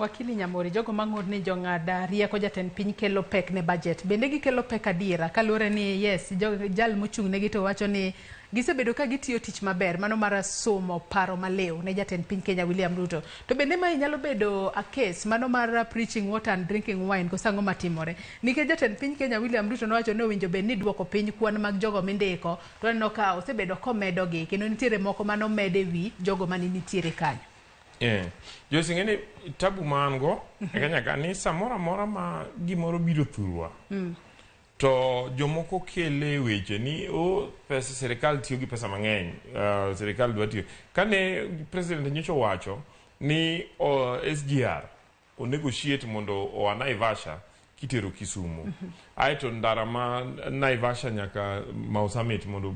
Wakili Nyamori, jogo mang'ur ni jong'ad rieko jatend piny kelo pek ne budget. Bende gikelo pek adiera kaluwore ni yes, jal mochung' negi to wacho ni gisebedo ka gitiyo tich maber mano mar somo paro maliw ne jatend piny Kenya William Ruto. To bende mae nyalo bedo a case mano mar preaching water and drinking wine koso ang'o matimore? Nikech jatend piny Kenya William Ruto nowacho ni owinjo bed ni iduoko piny kwan mag jogo mindiko to waneno ka osebedo komedogi kendo nitiere moko manomed e wi jogo mane nitiere kanyo. Eh. Joyce ing'e ni tabu ma an go e Kenya ka ni samoro amora ma gimoro biro thurwa to jomoko kele weche ni o pesa sirikal tiyo gi pesa mang'eny sirikal dwa tiyo kane president nyocha owacho ni SGR o negotiate mondo oa Naivasha kitero Kisumu aeto ndara ma Naivasha nyaka Mau Summit mondo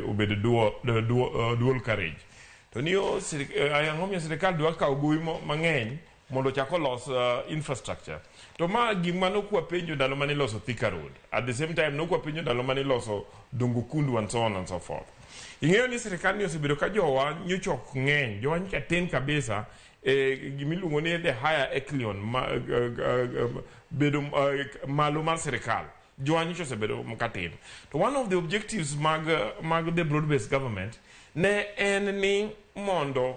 obed dual carriage to ni o ang'o miyo sirikal dwa kawo gowi mang'eny mondo ochak olos infrastructure to ma gima nokwa penjo ndalo mane iloso Thika Road at the same time nokwa penjo ndalo mane iloso Dongo Kundu and so on and so forth ing'eyo ni sirikal ni osebedo ka jowa nyocha ok ng'eny jowa nyocha tin kabisa e gimiluongo ni the higher echelon ma, bedo malo mar sirikal jowa nyocha osebedo katin to one of the objectives mag the broad based government ne en ni mondo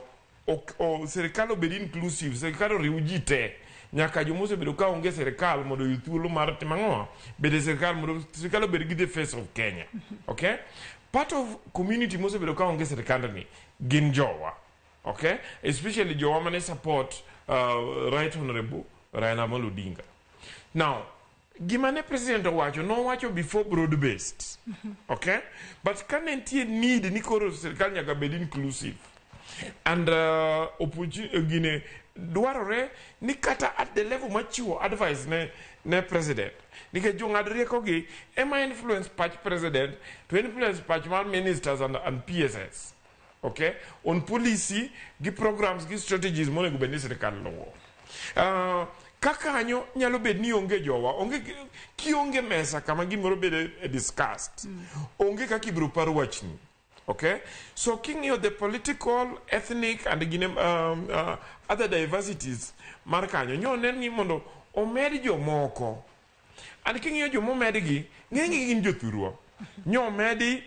sirikal obed inclusive sirikal oriw ji te nyaka joma osebedo ka onge sirikal mondo oyud thuolo mar timo ang'o bedo e sirikal mondo sirikal obed gi the face of Kenya okay part of community mosebedo ka onge sirikand ni gin jowa okay especially jowa mane support right honorable Raila Amolo Odinga now gima ne president owacho nowacho before broad based okay but ka ne nitie need ni koro sirikal nyaka bed inclusive and gine dwarore ni kata at the level machiwo advice ne president nikech jong'ad rieko gi ema influence pach president to influence pach mar ministers and PSS okay on policy gi programs gi strategies monego bed ni sirikal luwo ka kanyo nyalo bed ni onge jowa onge kionge mesa kama gimoro bede discussed onge kaka ibiro par wachni okay so king'iyo the political ethnic and gine, other diversities mar kanyo nyo nen ni mondo omed jomoko and king'iyo jomomedgi ng'enygi gin jothurwa nyo omedi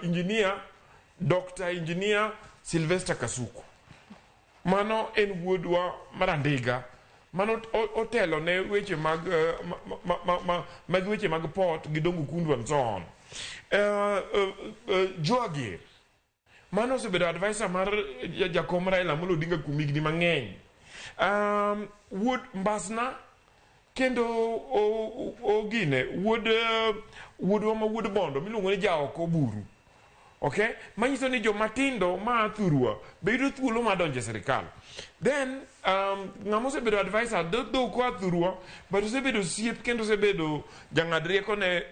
engineer Dr. Engineer Sylvester Kasuku mano en wuodwa marandiga mano otelo ne weche mag mag weche mag port gi Dongo Kundu and so on Joagir mano osebedo advisor mar jakom Raila Amolo Odinga kuom higni mang'eny wuod Mbasna kendo ogine wuod wuodwa ma wuod Bondo miluongo ni Jaoko Buru okay manyiso ni joma tindo ma thurwa be yudo thuolo mar donjo e sirikal then ng'ama osebedo advisor dho koa thurwa but osebedo osiep kendo osebedo jang'ad rieko ne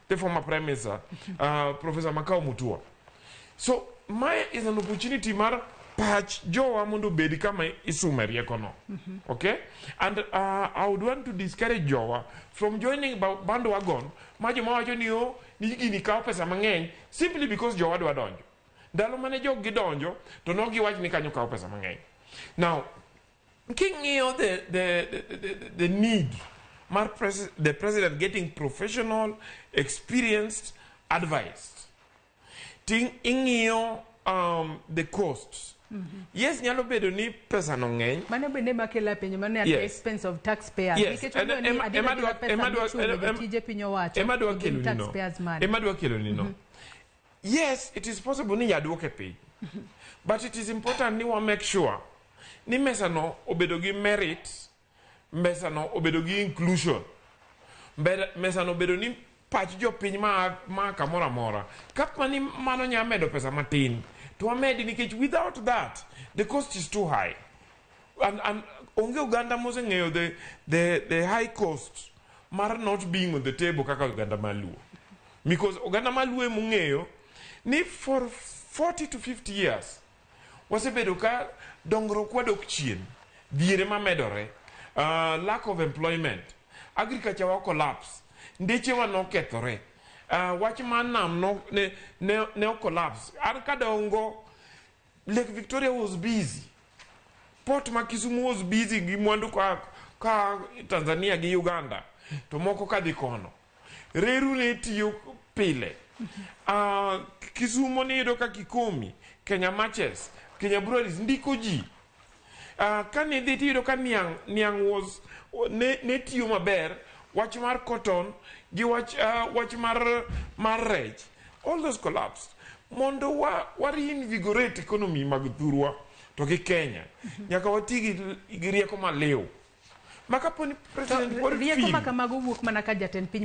the former prime minister Professor Makau Mutua so mae is an opportunity mar pach jowa mondo obed kama isume rieko no okay and I would want to discourage jowa from joining bandwagon ma joma wacho ni o ni gini kawo pesa mang'eny simply because jowa dwa donjo ndalo mane jog gidonjo to nok giwach ni kanyo kawo pesa mang'eny now king'iyo the need mar the president getting professional experienced advice ting ing'iyo the costs yes nyalo bedo ni pesa no ng'eny Mano bende makelo penjo mano at the expense of taxpayers. Nikech wang'eyo ni adiera adiera pesa michulo jotije piny owacho ema dwa to gin kelo ni no taxpayers money. ema dwa kelo ni no yes it is possible ni yaduoke piny but it is important ni wa make sure ni mesa no obedo gi merit mesa no obedo gi inclusion mesa no obedo ni pach jopiny ma kamoro amora kapa ni mano nya medo pesa matin to wamedi nikech without that the cost is too high and onge oganda moseng'eyo the high cost mar not being on the table kaka oganda maluo because oganda maluo emong'eyo ni for 40 to 50 years wasebedo ka dongruok wadok chien dhier ema medore lack of employment agriculture wa collapse ndechewa nokethore wach mar nam no, ne o collapse an kadongo Lake Victoria was busy. Port ma Kisumu was busy gi mwandu ka, ka Tanzania gi Uganda to moko kadhi kono. Reru ne tiyo pile. Kisumo niyudo ka Kikomi, Kenya Matches, Kenya Breweries ndiko ji. Kane idhi tiyudo ka niang', niang' was ne, ne tiyo maber, wach mar cotton gi wach, wach mar, mar rech, all those collapsed. Mondo wa, wa reinvigorate economy mag thurwa to gi Kenya, nyaka wati gi, gi rieko maliw. Ma kapo ni president To dwaro rieko feel- ma kamago wuok mana ka jatend piny